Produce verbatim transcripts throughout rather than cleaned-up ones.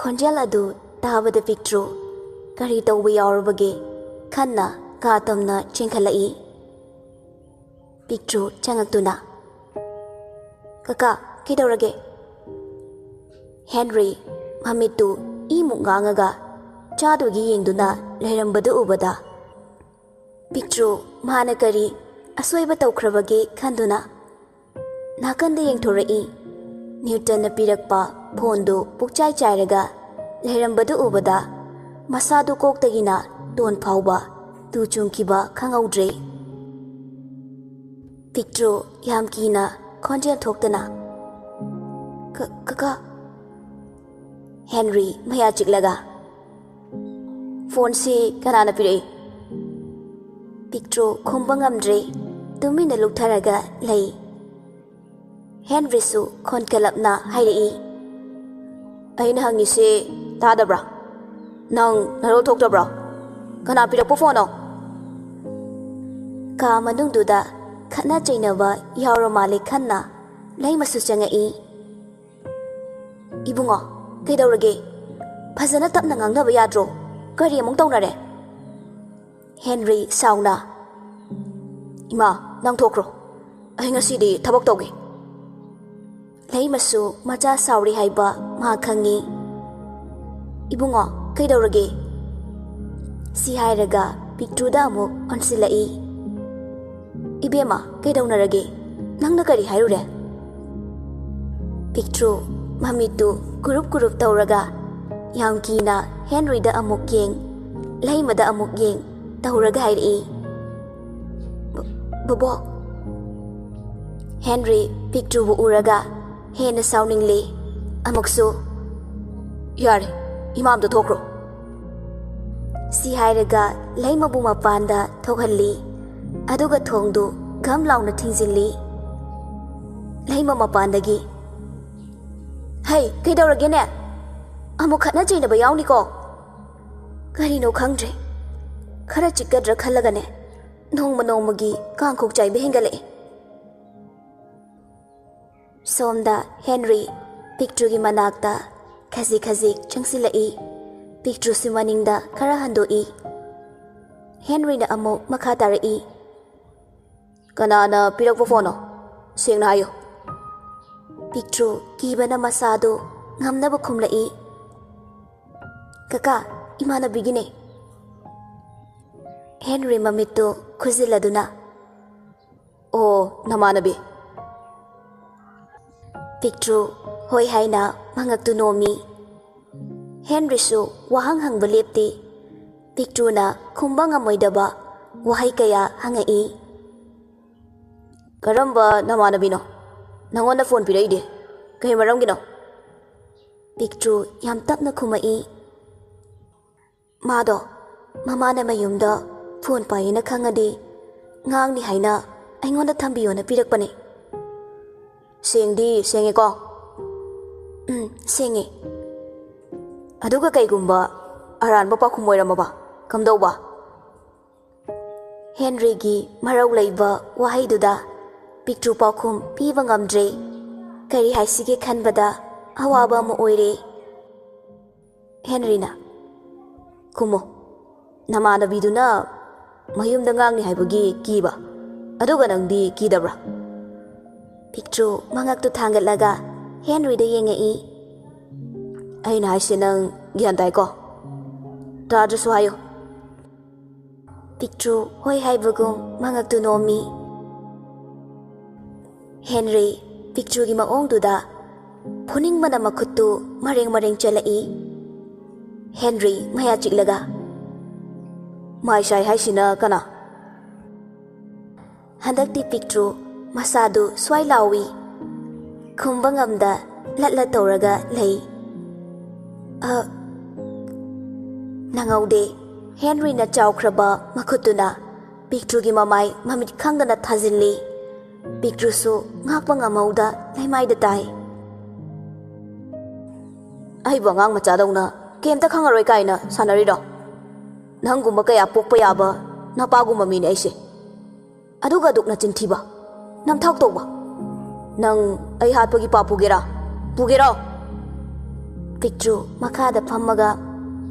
ꯈꯣꯟꯖꯦꯜ ꯑꯗꯨ ꯇꯥꯕꯗ ꯄꯤꯛꯇ꯭ꯔꯨ ꯀꯔꯤ ꯇꯧꯕ ꯌꯥꯎꯔꯕꯒꯦ ꯈꯟꯅ ꯀꯥ ꯇꯝꯅ ꯆꯦꯟꯈꯠꯂꯛꯏ꯫ ꯄꯤꯛꯇ꯭ꯔꯨ ꯆꯪꯉꯛꯇꯨꯅ, "ꯀꯀꯥ, ꯀꯩꯗꯧꯔꯒꯦ?" ꯍꯦꯟꯔꯤ ꯃꯃꯤꯠꯇꯨ ꯏꯃꯨꯛ ꯉꯥꯡꯉꯒ ꯆꯥꯗꯨꯒꯤ ꯌꯦꯡꯗꯨꯅ ꯂꯩꯔꯝꯕꯗꯨ ꯎꯕꯗ, ꯄꯤꯛꯇ꯭ꯔꯨ ꯃꯥꯅ ꯀꯔꯤ ꯑꯁꯣꯏꯕ ꯇꯧꯈ꯭ꯔꯕꯒꯦ ꯈꯟꯗꯨꯅ ꯅꯥꯀꯟꯗ ꯌꯦꯡꯊꯣꯔꯛꯏ꯫ ꯅ꯭ꯌꯨꯇꯟꯅ ꯄꯤꯔꯛꯄ ꯐꯣꯟꯗꯨ ꯄꯨꯛꯆꯥꯏ ꯆꯥꯏꯔꯒ ꯂꯩꯔꯝꯕꯗꯨ ꯎꯕꯗ ꯃꯁꯥꯗꯨ ꯀꯣꯛꯇꯒꯤꯅ ꯇꯣꯟ ꯐꯥꯎꯕ ꯇꯨ ꯆꯨꯡꯈꯤꯕ ꯈꯪꯍꯧꯗ꯭ꯔꯦ꯫ ꯄꯤꯛꯇ꯭ꯔꯨ ꯌꯥꯝ ꯀꯤꯅ ꯈꯣꯟꯖꯦꯜ ꯊꯣꯛꯇꯅ, "ꯀ-, ꯀꯀꯥ?" ꯍꯦꯟꯔꯤ ꯃꯌꯥ ꯆꯤꯛꯂꯒ, "ꯐꯣꯟꯁꯤ ꯀꯅꯥꯅ ꯄꯤꯔꯛꯏ?" ꯄꯤꯛꯇ꯭ꯔꯨ ꯈꯨꯝꯕ ꯉꯝꯗ꯭ꯔꯦ, ꯇꯨꯃꯤꯟꯅ ꯂꯨꯞꯊꯔꯒ ꯂꯩ꯫ ꯍꯦꯟꯔꯤꯁꯨ ꯈꯣꯟꯀꯂꯞꯅ ꯍꯥꯏꯔꯛꯏ, "ꯑꯩꯅ ꯍꯪꯉꯤꯁꯤ ꯇꯥꯗꯕ꯭ꯔꯥ? ꯅꯪ ꯅꯔꯣꯜ ꯊꯣꯛꯇꯕ꯭ꯔꯣ? ꯀꯅꯥ ꯄꯤꯔꯛꯄ ꯐꯣꯟꯅꯣ?" ꯀꯥ ꯃꯅꯨꯡꯗꯨꯗ ꯈꯠꯅ ꯆꯩꯅꯕ ꯌꯥꯎꯔ ꯃꯥꯜꯂꯦ ꯈꯟꯅ ꯂꯩꯃꯁꯨ ꯆꯪꯉꯛꯏ꯫ "ꯏꯕꯨꯡꯉꯣ, ꯀꯩꯗꯧꯔꯒꯦ? ꯐꯖꯅ ꯇꯞꯅ ꯉꯥꯡꯅꯕ ꯌꯥꯗ꯭ꯔꯣ? ꯀꯔꯤ ꯑꯃꯨꯛ ꯇꯧꯅꯔꯦ?" ꯍꯦꯟꯔꯤ ꯁꯥꯎꯅ, "ꯏꯃꯥ, ꯅꯪ ꯊꯣꯛꯈ꯭ꯔꯣ꯫ ꯑꯩ ꯉꯁꯤꯗꯤ ꯊꯕꯛ ꯇꯧꯒꯦ꯫" ꯂꯩꯃꯁꯨ ꯃꯆꯥ ꯁꯥꯎꯔꯤ ꯍꯥꯏꯕ ꯃꯥ ꯈꯪꯉꯤ꯫ "ꯏꯕꯨꯡꯉꯣ, ꯀꯩꯗꯧꯔꯒꯦ?" ꯁꯤ ꯍꯥꯏꯔꯒ ꯄꯤꯛꯇ꯭ꯔꯨꯗ ꯑꯃꯨꯛ ꯑꯣꯟꯁꯤꯜꯂꯛꯏ꯫ "ꯏꯕꯦꯝꯃ, ꯀꯩꯗꯧꯅꯔꯒꯦ? ꯅꯪꯅ ꯀꯔꯤ ꯍꯥꯏꯔꯨꯔꯦ?" ꯄꯤꯛꯇ꯭ꯔꯨ ꯃꯃꯤꯠꯇꯨ ꯀꯨꯔꯨꯞ ꯀꯨꯔꯨꯞ ꯇꯧꯔꯒ ꯌꯥꯝ ꯀꯤꯅ ꯍꯦꯟꯔꯤꯗ ꯑꯃꯨꯛ ꯌꯦꯡ, ꯂꯩꯃꯗ ꯑꯃꯨꯛ ꯌꯦꯡ ꯇꯧꯔꯒ ꯍꯥꯏꯔꯛꯏ, "ꯕ-, ꯕꯣꯕꯣꯛ!" ꯍꯦꯟꯔꯤ ꯄꯤꯛꯇ꯭ꯔꯨꯕꯨ ꯎꯔꯒ ꯍꯦꯟꯅ ꯁꯥꯎꯅꯤꯡꯂꯦ꯫ ꯑꯃꯨꯛꯁꯨ, "ꯌꯥꯔꯦ, ꯏꯃꯥꯝꯗ ꯊꯣꯛꯈ꯭ꯔꯣ꯫" ꯁꯤ ꯍꯥꯏꯔꯒ ꯂꯩꯃꯕꯨ ꯃꯄꯥꯟꯗ ꯊꯣꯛꯍꯜꯂꯤ꯫ ꯑꯗꯨꯒ ꯊꯣꯡꯗꯨ ꯘꯝ ꯂꯥꯎꯅ ꯊꯤꯡꯖꯤꯜꯂꯤ꯫ ꯂꯩꯃ ꯃꯄꯥꯟꯗꯒꯤ, "ꯍꯩ, ꯀꯩꯗꯧꯔꯒꯦꯅꯦ? ꯑꯃꯨꯛ ꯈꯠꯅ ꯆꯩꯅꯕ ꯌꯥꯎꯅꯤꯀꯣ?" ꯀꯔꯤꯅꯣ ꯈꯪꯗ꯭ꯔꯦ, ꯈꯔ ꯆꯤꯛꯀꯗ꯭ꯔꯥ ꯈꯜꯂꯒꯅꯦ, ꯅꯣꯡꯃ ꯅꯣꯡꯃꯒꯤ ꯀꯥꯡꯈꯣꯛ ꯆꯥꯏꯕ ꯍꯦꯟꯒꯠꯂꯛꯑꯦ꯫ ꯁꯣꯝꯗ ꯍꯦꯟꯔꯤ ꯄꯤꯛꯇ꯭ꯔꯨꯒꯤ ꯃꯅꯥꯛꯇ ꯈꯖꯤꯛ ꯈꯖꯤꯛ ꯆꯪꯁꯤꯜꯂꯛꯏ꯫ ꯄꯤꯛꯇ꯭ꯔꯨꯁꯨ ꯃꯅꯤꯡꯗ ꯈꯔ ꯍꯟꯗꯣꯛꯏ꯫ ꯍꯦꯟꯔꯤꯅ ꯑꯃꯨꯛ ꯃꯈꯥ ꯇꯥꯔꯛꯏ꯫ "ꯀꯅꯥꯅ ꯄꯤꯔꯛꯄ ꯐꯣꯟꯅꯣ? ꯁꯦꯡꯅ ꯍꯥꯏꯌꯨ꯫" ꯄꯤꯛꯇ꯭ꯔꯨ ꯀꯤꯕꯅ ꯃꯁꯥꯗꯨ ꯉꯝꯅꯕ ꯈꯨꯝꯂꯛꯏ꯫ "ꯀꯀꯥ, ꯏꯃꯥꯟꯅꯕꯤꯒꯤꯅꯦ꯫" ꯍꯦꯟꯔꯤ ꯃꯃꯤꯠꯇꯨ ꯈꯨꯖꯤꯜꯂꯗꯨꯅ, "ꯑꯣ, ꯅꯃꯥꯟꯅꯕꯤ꯫" ꯄꯤꯛꯇ꯭ꯔꯨ ꯍꯣꯏ ꯍꯥꯏꯅ ꯃꯉꯛꯇꯨ ꯅꯣꯝꯃꯤ꯫ ꯍꯦꯟꯔꯤꯁꯨ ꯋꯥꯍꯪ ꯍꯪꯕ ꯂꯦꯞꯇꯦ꯫ ꯄꯤꯛꯇ꯭ꯔꯨꯅ ꯈꯨꯝꯕ ꯉꯝꯃꯣꯏꯗꯕ ꯋꯥꯍꯩ ꯀꯌꯥ ꯍꯪꯉꯛꯏ꯫ "ꯀꯔꯝꯕ ꯅꯃꯥꯟꯅꯕꯤꯅꯣ? ꯅꯪꯉꯣꯟꯗ ꯐꯣꯟ ꯄꯤꯔꯛꯏꯗꯤ ꯀꯩ ꯃꯔꯝꯒꯤꯅꯣ?" ꯄꯤꯛꯇ꯭ꯔꯨ ꯌꯥꯝ ꯇꯞꯅ ꯈꯨꯝꯃꯛꯏ꯫ "ꯃꯥꯗꯣ ꯃꯃꯥꯅ ꯃꯌꯨꯝꯗ ꯐꯣꯟ ꯄꯥꯏꯌꯦꯅ ꯈꯪꯉꯗꯤ ꯉꯥꯡꯅꯤ ꯍꯥꯏꯅ ꯑꯩꯉꯣꯟꯗ ꯊꯝꯕꯤꯌꯣꯅ ꯄꯤꯔꯛꯄꯅꯦ꯫" "ꯁꯦꯡꯗꯤ ꯁꯦꯡꯉꯦꯀꯣ?" "ꯎꯝ, ꯁꯦꯡꯉꯦ꯫" "ꯑꯗꯨꯒ ꯀꯩꯒꯨꯝꯕ ꯑꯔꯥꯟꯕ ꯄꯥꯎꯈꯨꯝ ꯑꯣꯏꯔꯝꯃꯕ ꯀꯝꯗꯧꯕ?" ꯍꯦꯟꯔꯤꯒꯤ ꯃꯔꯧ ꯂꯩꯕ ꯋꯥꯍꯩꯗꯨꯗ ꯄꯤꯛꯇ꯭ꯔꯨ ꯄꯥꯎꯈꯨꯝ ꯄꯤꯕ ꯉꯝꯗ꯭ꯔꯦ꯫ ꯀꯔꯤ ꯍꯥꯏꯁꯤꯒꯦ ꯈꯟꯕꯗ ꯑꯋꯥꯕ ꯑꯃ ꯑꯣꯏꯔꯦ꯫ ꯍꯦꯟꯔꯤꯅ, "ꯈꯨꯝꯃꯣ, ꯅꯃꯥꯟꯅꯕꯤꯗꯨꯅ ꯃꯌꯨꯝꯗ ꯉꯥꯡꯅꯤ ꯍꯥꯏꯕꯒꯤ ꯀꯤꯕ, ꯑꯗꯨꯒ ꯅꯪꯗꯤ ꯀꯤꯗꯕ꯭ꯔꯥ?" ꯄꯤꯛꯇ꯭ꯔꯨ ꯃꯉꯛꯇꯨ ꯊꯥꯡꯒꯠꯂꯒ ꯍꯦꯟꯔꯤꯗ ꯌꯦꯡꯉꯛꯏ꯫ "ꯑꯩꯅ ꯍꯥꯏꯁꯦ ꯅꯪ ꯒ꯭ꯌꯥꯟ ꯇꯥꯏꯀꯣ? ꯇꯥꯗ꯭ꯔꯁꯨ ꯍꯥꯏꯌꯨ꯫" ꯄꯤꯛꯇ꯭ꯔꯨ ꯍꯣꯏ ꯍꯥꯏꯕꯒꯨꯝ ꯃꯉꯛꯇꯨ ꯅꯣꯝꯃꯤ꯫ ꯍꯦꯟꯔꯤ ꯄꯤꯛꯇ꯭ꯔꯨꯒꯤ ꯃꯑꯣꯡꯗꯨꯗ ꯐꯨꯅꯤꯡꯕꯅ ꯃꯈꯨꯠꯇꯨ ꯃꯔꯦꯡ ꯃꯔꯦꯡ ꯆꯦꯜꯂꯛꯏ꯫ ꯍꯦꯟꯔꯤ ꯃꯌꯥ ꯆꯤꯛꯂꯒ, "ꯃꯥꯏ ꯁꯥꯏ ꯍꯥꯏꯁꯤꯅ ꯀꯅꯥ?" ꯍꯟꯗꯛꯇꯤ ꯄꯤꯛꯇ꯭ꯔꯨ ꯃꯁꯥꯗꯨ ꯁ꯭ꯋꯥꯏ ꯂꯥꯎꯏ꯫ ꯈꯨꯝꯕ ꯉꯝꯗ ꯂꯠ ꯂꯠ ꯇꯧꯔꯒ ꯂꯩ꯫ "ꯑ, ꯅꯪꯍꯧꯗꯦ꯫" ꯍꯦꯟꯔꯤꯅ ꯆꯥꯎꯈ꯭ꯔꯕ ꯃꯈꯨꯠꯇꯨꯅ ꯄꯤꯛꯇ꯭ꯔꯨꯒꯤ ꯃꯃꯥꯏ ꯃꯃꯤꯠ ꯈꯪꯗꯅ ꯊꯥꯖꯤꯜꯂꯤ꯫ ꯄꯤꯛꯇ꯭ꯔꯨꯁꯨ ꯉꯥꯛꯄ ꯉꯝꯍꯧꯗ ꯂꯩꯃꯥꯏꯗ ꯇꯥꯏ꯫ "ꯑꯩꯕꯨ ꯑꯉꯥꯡ ꯃꯆꯥꯗꯧꯅ ꯀꯩꯝꯇ ꯈꯪꯉꯔꯣꯏ ꯀꯥꯏꯅ ꯁꯥꯟꯅꯔꯤꯔꯣ? ꯅꯪꯒꯨꯝꯕ ꯀꯌꯥ ꯄꯣꯛꯄ ꯌꯥꯕ ꯅꯄꯥꯒꯨꯝꯕ ꯃꯤꯅꯦ ꯑꯩꯁꯦ꯫ ꯑꯗꯨꯒ ꯑꯗꯨꯛ ꯅꯆꯤꯟ ꯊꯤꯕ, ꯅꯝꯊꯥꯛ ꯇꯧꯕ꯫ ꯅꯪ ꯑꯩ ꯍꯥꯠꯄꯒꯤ ꯄꯥꯞ ꯄꯨꯒꯦꯔꯥ? ꯄꯨꯒꯦꯔꯣ?" ꯄꯤꯛꯇ꯭ꯔꯨ ꯃꯈꯥꯗ ꯐꯝꯃꯒ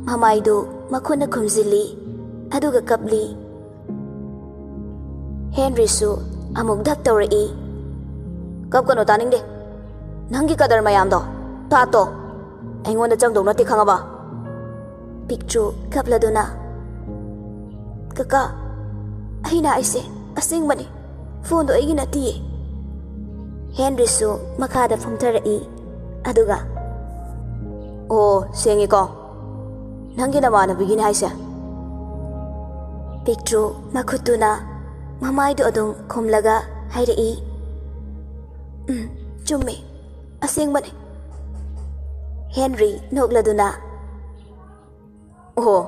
ꯃꯃꯥꯏꯗꯨ ꯃꯈꯨꯠꯅ ꯈꯨꯝꯖꯤꯜꯂꯤ, ꯑꯗꯨꯒ ꯀꯞꯂꯤ꯫ ꯍꯦꯟꯔꯤꯁꯨ ꯑꯃꯨꯛ ꯙꯞ ꯇꯧꯔꯛꯏ꯫ "ꯀꯞꯀꯅꯣ, ꯇꯥꯅꯤꯡꯗꯦ꯫ ꯅꯪꯒꯤ ꯀꯗꯔ ꯃꯌꯥꯝꯗꯣ ꯇꯥꯠꯇꯣ꯫ ꯑꯩꯉꯣꯟꯗ ꯆꯪꯗꯧ ꯅꯠꯇꯦ, ꯈꯪꯉꯕ?" ꯄꯤꯛꯇ꯭ꯔꯨ ꯀꯞꯂꯗꯨꯅ, "ꯀꯀꯥ, ꯑꯩꯅ ꯍꯥꯏꯁꯦ ꯑꯁꯦꯡꯕꯅꯤ꯫ ꯐꯣꯟꯗꯣ ꯑꯩꯒꯤ ꯅꯠꯇꯤꯌꯦ꯫" ꯍꯦꯟꯔꯤꯁꯨ ꯃꯈꯥꯗ ꯐꯝꯊꯔꯛꯏ, ꯑꯗꯨꯒ, "ꯑꯣ, ꯁꯦꯡꯉꯤꯀꯣ꯫ ꯅꯪꯒꯤ ꯅꯃꯥꯟꯅꯕꯤꯒꯤꯅꯤ ꯍꯥꯏꯁꯦ?" ꯄꯤꯛꯇ꯭ꯔꯨ ꯃꯈꯨꯠꯇꯨꯅ ꯃꯃꯥꯏꯗꯨ ꯑꯗꯨꯝ ꯈꯨꯝꯂꯒ ꯍꯥꯏꯔꯛꯏ, "ꯎꯝ, ꯆꯨꯝꯃꯦ, ꯑꯁꯦꯡꯕꯅꯦ꯫" ꯍꯦꯟꯔꯤ ꯅꯣꯛꯂꯗꯨꯅ, "ꯑꯣꯍꯣ,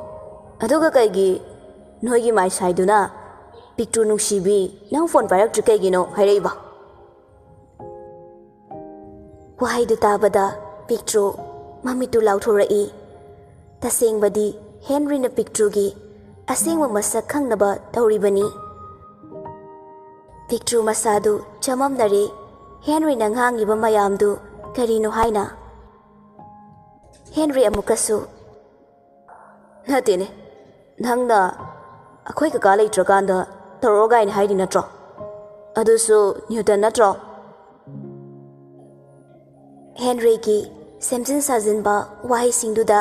ꯑꯗꯨꯒ ꯀꯩꯒꯤ ꯅꯣꯏꯒꯤ ꯃꯥꯏꯁꯥꯏꯗꯨꯅ, 'ꯄꯤꯛꯇ꯭ꯔꯨ ꯅꯨꯡꯁꯤꯕꯤ, ꯅꯪ ꯐꯣꯟ ꯄꯥꯏꯔꯛꯇ꯭ꯔꯤ ꯀꯩꯒꯤꯅꯣ?' ꯍꯥꯏꯔꯛꯏꯕ?" ꯋꯥꯍꯩꯗꯨ ꯇꯥꯕꯗ ꯄꯤꯛꯇ꯭ꯔꯨ ꯃꯃꯤꯠꯇꯨ ꯂꯥꯎꯊꯣꯔꯛꯏ꯫ ꯇꯁꯦꯡꯕꯗꯤ ꯍꯦꯟꯔꯤꯅ ꯄꯤꯛꯇ꯭ꯔꯨꯒꯤ ꯑꯁꯦꯡꯕ ꯃꯁꯛ ꯈꯪꯅꯕ ꯇꯧꯔꯤꯕꯅꯤ꯫ ꯄꯤꯛꯇ꯭ꯔꯨ ꯃꯁꯥꯗꯨ ꯆꯃꯝꯅꯔꯦ, ꯍꯦꯟꯔꯤꯅ ꯉꯥꯡꯉꯤꯕ ꯃꯌꯥꯝꯗꯨ ꯀꯔꯤꯅꯣ ꯍꯥꯏꯅ꯫ ꯍꯦꯟꯔꯤ ꯑꯃꯨꯛꯀꯁꯨ, "ꯅꯠꯇꯦꯅꯦ, ꯅꯪꯅ ꯑꯩꯈꯣꯏ ꯀꯀꯥ ꯂꯩꯇ꯭ꯔꯀꯥꯟꯗ ꯇꯧꯔꯛꯑꯣ ꯀꯥꯏꯅ ꯍꯥꯏꯔꯤ ꯅꯠꯇ꯭ꯔꯣ? ꯑꯗꯨꯁꯨ ꯅ꯭ꯌꯨꯇꯟ ꯅꯠꯇ꯭ꯔꯣ?" ꯍꯦꯟꯔꯤꯒꯤ ꯁꯦꯝꯖꯤꯟ ꯁꯥꯖꯤꯟꯕ ꯋꯥꯍꯩꯁꯤꯡꯗꯨꯗ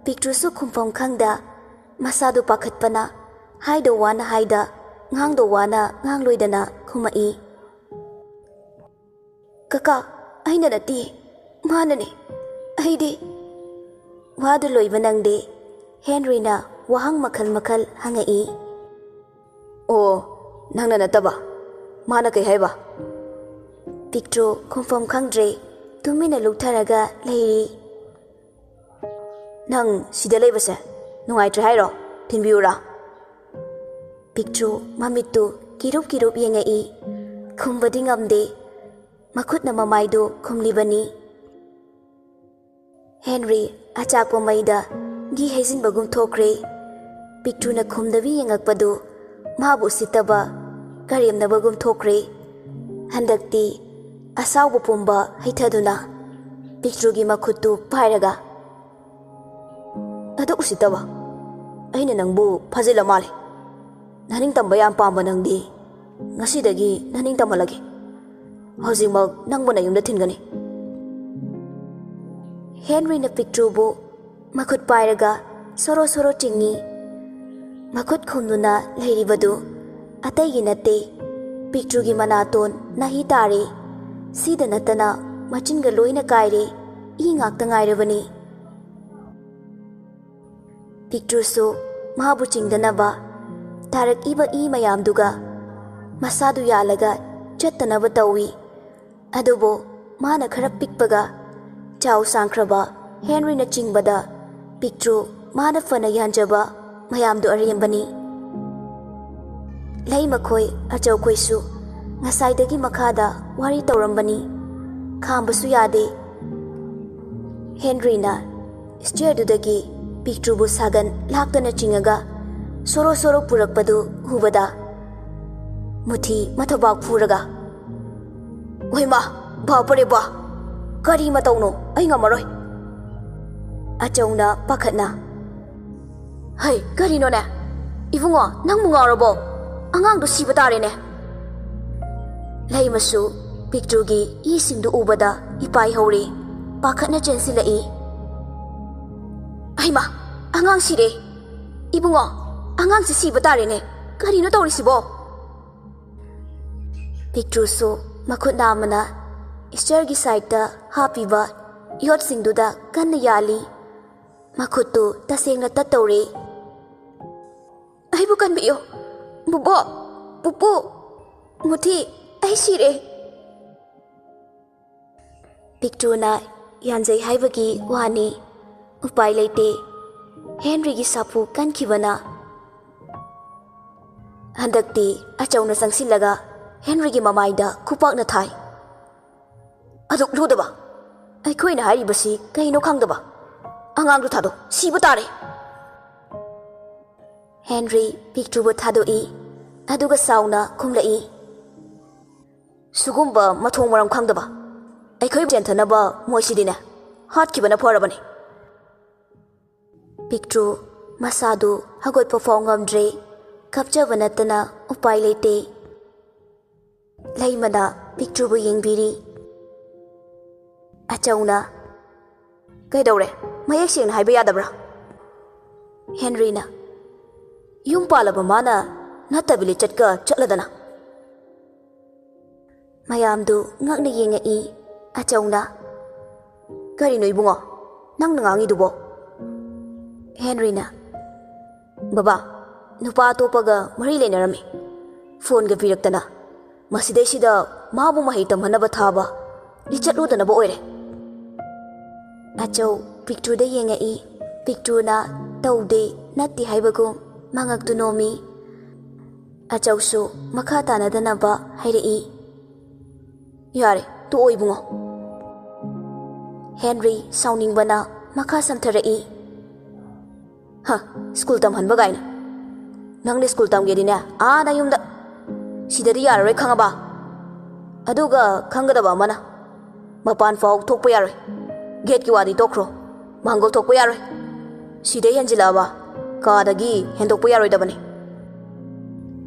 ꯄꯤꯛꯇ꯭ꯔꯨꯁꯨ ꯈꯨꯝꯐꯝ ꯈꯪꯗ, ꯃꯁꯥꯗꯨ ꯄꯥꯈꯠꯄꯅ ꯍꯥꯏꯗꯧ ꯋꯥꯅ ꯍꯥꯏꯗ, ꯉꯥꯡꯗꯧ ꯋꯥꯅ ꯉꯥꯡꯂꯣꯏꯗꯅ ꯈꯨꯝꯃꯛꯏ꯫ "ꯀꯀꯥ, ꯑꯩꯅ ꯅꯠꯇꯦ, ꯃꯥꯅꯅꯦ꯫ ꯑꯩꯗꯤ꯫" ꯋꯥꯗꯨ ꯂꯣꯏꯕ ꯅꯪꯗꯦ꯫ ꯍꯦꯟꯔꯤꯅ ꯋꯥꯍꯪ ꯃꯈꯜ ꯃꯈꯜ ꯍꯪꯉꯛꯏ꯫ "ꯑꯣ, ꯅꯪꯅ ꯅꯠꯇꯕ꯫ ꯃꯥꯅ ꯀꯩ ꯍꯥꯏꯕ?" ꯄꯤꯛꯇ꯭ꯔꯨ ꯈꯨꯝꯐꯝ ꯈꯪꯗ꯭ꯔꯦ, ꯇꯨꯃꯤꯟꯅ ꯂꯨꯞꯊꯔꯒ ꯂꯩꯔꯤ꯫ "ꯅꯪ ꯁꯤꯗ ꯂꯩꯕꯁꯦ ꯅꯨꯡꯉꯥꯏꯇ꯭ꯔꯦ ꯍꯥꯏꯔꯣ? ꯊꯤꯟꯕꯤꯌꯨꯔꯥ?" ꯄꯤꯛꯇ꯭ꯔꯨ ꯃꯃꯤꯠꯇꯨ ꯀꯤꯔꯨꯞ ꯀꯤꯔꯨꯞ ꯌꯦꯡꯉꯛꯏ꯫ ꯈꯨꯝꯕꯗꯤ ꯉꯝꯗꯦ꯫ ꯃꯈꯨꯠꯅ ꯃꯃꯥꯏꯗꯨ ꯈꯨꯝꯂꯤꯕꯅꯤ꯫ ꯍꯦꯟꯔꯤ ꯑꯆꯥꯛꯄ ꯃꯩꯗ ꯘꯤ ꯍꯩꯖꯤꯟꯕꯒꯨꯝ ꯊꯣꯛꯈ꯭ꯔꯦ꯫ ꯄꯤꯛꯇ꯭ꯔꯨꯅ ꯈꯨꯝꯗꯕꯤ ꯌꯦꯡꯉꯛꯄꯗꯨ ꯃꯥꯕꯨ ꯎꯁꯤꯠꯇꯕ, ꯀꯔꯦꯝꯅꯕꯒꯨꯝ ꯊꯣꯛꯈ꯭ꯔꯦ꯫ ꯍꯟꯗꯛꯇꯤ ꯑꯁꯥꯎꯕ ꯄꯨꯝꯕ ꯍꯩꯊꯗꯨꯅ, ꯄꯤꯛꯇ꯭ꯔꯨꯒꯤ ꯃꯈꯨꯠꯇꯨ ꯄꯥꯏꯔꯒ, "ꯑꯗꯨ ꯎꯁꯤꯠꯇꯕ, ꯑꯩꯅ ꯅꯪꯕꯨ ꯐꯥꯖꯤꯜꯂ ꯃꯥꯜꯂꯦ꯫ ꯅꯍꯥꯟꯅꯤꯡ ꯇꯝꯕ ꯌꯥꯝ ꯄꯥꯝꯕ ꯅꯪꯗꯤ ꯉꯁꯤꯗꯒꯤ ꯅꯍꯥꯟꯅꯤꯡ ꯇꯝꯍꯜꯂꯒꯦ꯫ ꯍꯧꯖꯤꯛꯃꯛ ꯅꯪꯕꯨ ꯅꯌꯨꯝꯗ ꯊꯤꯟꯒꯅꯤ꯫" ꯍꯦꯟꯔꯤꯅ ꯄꯤꯛꯇ꯭ꯔꯨꯕꯨ ꯃꯈꯨꯠ ꯄꯥꯏꯔꯒ ꯁꯣꯔꯣ ꯁꯣꯔꯣ ꯆꯤꯡꯏ꯫ ꯃꯈꯨꯠ ꯈꯨꯝꯗꯨꯅ ꯂꯩꯔꯤꯕꯗꯨ ꯑꯇꯩꯒꯤ ꯅꯠꯇꯦ, ꯄꯤꯛꯇ꯭ꯔꯨꯒꯤ ꯃꯅꯥꯇꯣꯟ ꯅꯥꯍꯤ ꯇꯥꯔꯦ꯫ ꯁꯤꯗ ꯅꯠꯇꯅ ꯃꯆꯤꯟꯒ ꯂꯣꯏꯅ ꯀꯥꯏꯔꯦ, ꯏ ꯉꯥꯛꯇ ꯉꯥꯏꯔꯕꯅꯤ꯫ ꯄꯤꯛꯇ꯭ꯔꯨꯁꯨ ꯃꯥꯕꯨ ꯆꯤꯡꯗꯅꯕ ꯇꯥꯔꯛꯏꯕ ꯏ ꯃꯌꯥꯝꯗꯨꯒ ꯃꯁꯥꯗꯨ ꯌꯥꯜꯂꯒ ꯆꯠꯇꯅꯕ ꯇꯧꯏ꯫ ꯑꯗꯨꯕꯨ ꯃꯥꯅ ꯈꯔ ꯄꯤꯛꯄꯒ ꯆꯥꯎ ꯁꯥꯡꯈ꯭ꯔꯕ ꯍꯦꯟꯔꯤꯅ ꯆꯤꯡꯕꯗ ꯄꯤꯛꯇ꯭ꯔꯨ ꯃꯥꯅ ꯐꯅ ꯌꯥꯟꯖꯕ ꯃꯌꯥꯝꯗꯨ ꯑꯔꯦꯝꯕꯅꯤ꯫ ꯂꯩꯃꯈꯣꯏ ꯑꯆꯧꯈꯣꯏꯁꯨ ꯉꯁꯥꯏꯗꯒꯤ ꯃꯈꯥꯗ ꯋꯥꯔꯤ ꯇꯧꯔꯝꯕꯅꯤ꯫ ꯈꯥꯝꯕꯁꯨ ꯌꯥꯗꯦ꯫ ꯍꯦꯟꯔꯤꯅ ꯁ꯭ꯇꯤꯌꯔꯗꯨꯗꯒꯤ ꯄꯤꯛꯇ꯭ꯔꯨꯕꯨ ꯁꯥꯒꯟ ꯂꯥꯛꯇꯅ ꯆꯤꯡꯉꯒ ꯁꯣꯔꯣ ꯁꯣꯔꯣ ꯄꯨꯔꯛꯄꯗꯨ ꯎꯕꯗ ꯃꯨꯊꯤ ꯃꯊꯧꯕꯥꯛ ꯐꯨꯔꯒ, "ꯍꯣꯏꯃꯥ, ꯕꯥꯄꯔꯦ ꯕꯥ! ꯀꯔꯤ ꯃꯇꯧꯅꯣ? ꯑꯩ ꯉꯝꯃꯔꯣꯏ!" ꯑꯆꯧꯅ ꯄꯥꯈꯠꯅ, "ꯍꯩ, ꯀꯔꯤꯅꯣꯅꯦ? ꯏꯕꯨꯡꯉꯣ, ꯅꯪꯕꯨ ꯉꯥꯎꯔꯕꯣ? ꯑꯉꯥꯡꯗꯣ ꯁꯤꯕ ꯇꯥꯔꯦꯅꯦ!" ꯂꯩꯃꯁꯨ ꯄꯤꯛꯇ꯭ꯔꯨꯒꯤ ꯏꯁꯤꯡꯗꯨ ꯎꯕꯗ ꯏꯄꯥꯏ ꯍꯧꯔꯦ꯫ ꯄꯥꯈꯠꯅ ꯆꯦꯟꯁꯤꯜꯂꯛꯏ꯫ "ꯍꯩꯃꯥ, ꯑꯉꯥꯡ ꯁꯤꯔꯦ! ꯏꯕꯨꯡꯉꯣ, ꯑꯉꯥꯡꯁꯦ ꯁꯤꯕ ꯇꯥꯔꯦꯅꯦ! ꯀꯔꯤꯅꯣ ꯇꯧꯔꯤꯁꯤꯕꯣ?" ꯄꯤꯛꯇ꯭ꯔꯨꯁꯨ ꯃꯈꯨꯠ ꯅꯥꯝꯃꯅ ꯁ꯭ꯇꯤꯌꯔꯒꯤ ꯁꯥꯏꯗꯇ ꯍꯥꯞꯄꯤꯕ ꯌꯣꯠꯁꯤꯡꯗꯨꯗ ꯀꯟꯅ ꯌꯥꯜꯂꯤ꯫ ꯃꯈꯨꯠꯇꯨ ꯇꯁꯦꯡꯅ ꯇꯠꯇꯧꯔꯦ꯫ "ꯑꯩꯕꯨ ꯀꯟꯕꯤꯌꯨ! ꯕꯨꯕꯣꯛ! ꯄꯨꯄꯨ! ꯃꯨꯊꯤ! ꯑꯩ ꯁꯤꯔꯦ!" ꯄꯤꯛꯇ꯭ꯔꯨꯅ ꯌꯥꯟꯖꯩ ꯍꯥꯏꯕꯒꯤ ꯋꯥꯅꯤ꯫ ꯎꯄꯥꯏ ꯂꯩꯇꯦ꯫ ꯍꯦꯟꯔꯤꯒꯤ ꯁꯥꯐꯨ ꯀꯟꯈꯤꯕꯅ꯫ ꯍꯟꯗꯛꯇꯤ ꯑꯆꯧꯅ ꯆꯪꯁꯤꯜꯂꯒ ꯍꯦꯟꯔꯤꯒꯤ ꯃꯃꯥꯏꯗ ꯈꯨꯄꯥꯛꯅ ꯊꯥꯏ꯫ "ꯑꯗꯨꯛ ꯂꯨꯗꯕ! ꯑꯩꯈꯣꯏꯅ ꯍꯥꯏꯔꯤꯕꯁꯤ ꯀꯩꯅꯣ ꯈꯪꯗꯕ! ꯑꯉꯥꯡꯗꯨ ꯊꯥꯗꯣꯛ, ꯁꯤꯕ ꯇꯥꯔꯦ!" ꯍꯦꯟꯔꯤ ꯄꯤꯛꯇ꯭ꯔꯨꯕꯨ ꯊꯥꯗꯣꯛꯏ, ꯑꯗꯨꯒ ꯁꯥꯎꯅ ꯈꯨꯝꯂꯛꯏ, "ꯁꯤꯒꯨꯝꯕ ꯃꯊꯣꯡ ꯃꯔꯝ ꯈꯪꯗꯕ! ꯑꯩꯈꯣꯏ ꯆꯦꯟꯊꯅꯕ ꯃꯣꯏꯁꯤꯗꯤꯅꯦ ꯍꯥꯠꯈꯤꯕꯅ ꯐꯔꯕꯅꯤ꯫ ꯄꯤꯛꯇ꯭ꯔꯨ ꯃꯁꯥꯗꯨ ꯍꯧꯒꯠꯄ ꯐꯥꯎ ꯉꯝꯗ꯭ꯔꯦ꯫ ꯀꯞꯆꯕ ꯅꯠꯇꯅ ꯎꯄꯥꯏ ꯂꯩꯇꯦ꯫ ꯂꯩꯃꯅ ꯄꯤꯛꯇ꯭ꯔꯨꯕꯨ ꯌꯦꯡꯕꯤꯔꯤ꯫ ꯑꯆꯧꯅ, "ꯀꯩꯗꯧꯔꯦ? ꯃꯌꯦꯛ ꯁꯦꯡꯅ ꯍꯥꯏꯕ ꯌꯥꯗꯕ꯭ꯔꯥ?" ꯍꯦꯟꯔꯤꯅ, "ꯌꯨꯝ ꯄꯥꯜꯂꯕ ꯃꯥꯅ ꯅꯠꯇꯕꯤ ꯂꯤꯆꯠꯀ ꯆꯠꯂꯗꯅ?" ꯃꯌꯥꯝꯗꯨ ꯉꯛꯅ ꯌꯦꯡꯉꯛꯏ꯫ ꯑꯆꯧꯅ, "ꯀꯔꯤꯅꯣ ꯏꯕꯨꯡꯉꯣ ꯅꯪꯅ ꯉꯥꯡꯉꯤꯗꯨꯕꯣ?" ꯍꯦꯟꯔꯤꯅ, "ꯕꯕꯥ, ꯅꯨꯄꯥ ꯑꯇꯣꯞꯄꯒ ꯃꯔꯤ ꯂꯩꯅꯔꯝꯃꯤ꯫ ꯐꯣꯟꯒ ꯄꯤꯔꯛꯇꯅ꯫ ꯃꯁꯤꯗꯩꯁꯤꯗ ꯃꯥꯕꯨ ꯃꯍꯩ ꯇꯝꯍꯟꯅꯕ ꯊꯥꯕ ꯂꯤꯆꯠꯂꯨꯗꯅꯕ ꯑꯣꯏꯔꯦ꯫" ꯑꯆꯧ ꯄꯤꯛꯇ꯭ꯔꯨꯗ ꯌꯦꯡꯉꯛꯏ꯫ ꯄꯤꯛꯇ꯭ꯔꯨꯅ ꯇꯧꯗꯦ, ꯅꯠꯇꯦ ꯍꯥꯏꯕꯒꯨꯝ ꯃꯉꯛꯇꯨ ꯅꯣꯝꯃꯤ꯫ ꯑꯆꯧꯁꯨ ꯃꯈꯥ ꯇꯥꯅꯗꯅꯕ ꯍꯥꯏꯔꯛꯏ꯫ "ꯌꯥꯔꯦ, ꯇꯣꯛꯑꯣ ꯏꯕꯨꯡꯉꯣ꯫" ꯍꯦꯟꯔꯤ ꯁꯥꯎꯅꯤꯡꯕꯅ ꯃꯈꯥ ꯁꯝꯊꯔꯛꯏ꯫ "ꯍ, ꯁ꯭ꯀꯨꯜ ꯇꯝꯍꯟꯕ ꯀꯥꯏꯅ꯫ ꯅꯪꯅ ꯁ꯭ꯀꯨꯜ ꯇꯝꯒꯦꯗꯤꯅꯦ, ꯑꯥ ꯅꯌꯨꯝꯗ꯫ ꯁꯤꯗꯗꯤ ꯌꯥꯔꯔꯣꯏ, ꯈꯪꯉꯕ? ꯑꯗꯨꯒ ꯈꯪꯒꯗꯕ ꯑꯃꯅ, ꯃꯄꯥꯟ ꯐꯥꯎ ꯊꯣꯛꯄ ꯌꯥꯔꯣꯏ꯫ ꯒꯦꯠꯀꯤ ꯋꯥꯗꯤ ꯇꯣꯛꯈ꯭ꯔꯣ, ꯃꯥꯡꯒꯣꯜ ꯊꯣꯛꯄ ꯌꯥꯔꯣꯏ꯫ ꯁꯤꯗꯩ ꯍꯦꯟꯖꯤꯜꯂꯛꯑꯕ ꯀꯥꯗꯒꯤ ꯍꯦꯟꯗꯣꯛꯄ ꯌꯥꯔꯣꯏꯗꯕꯅꯤ꯫"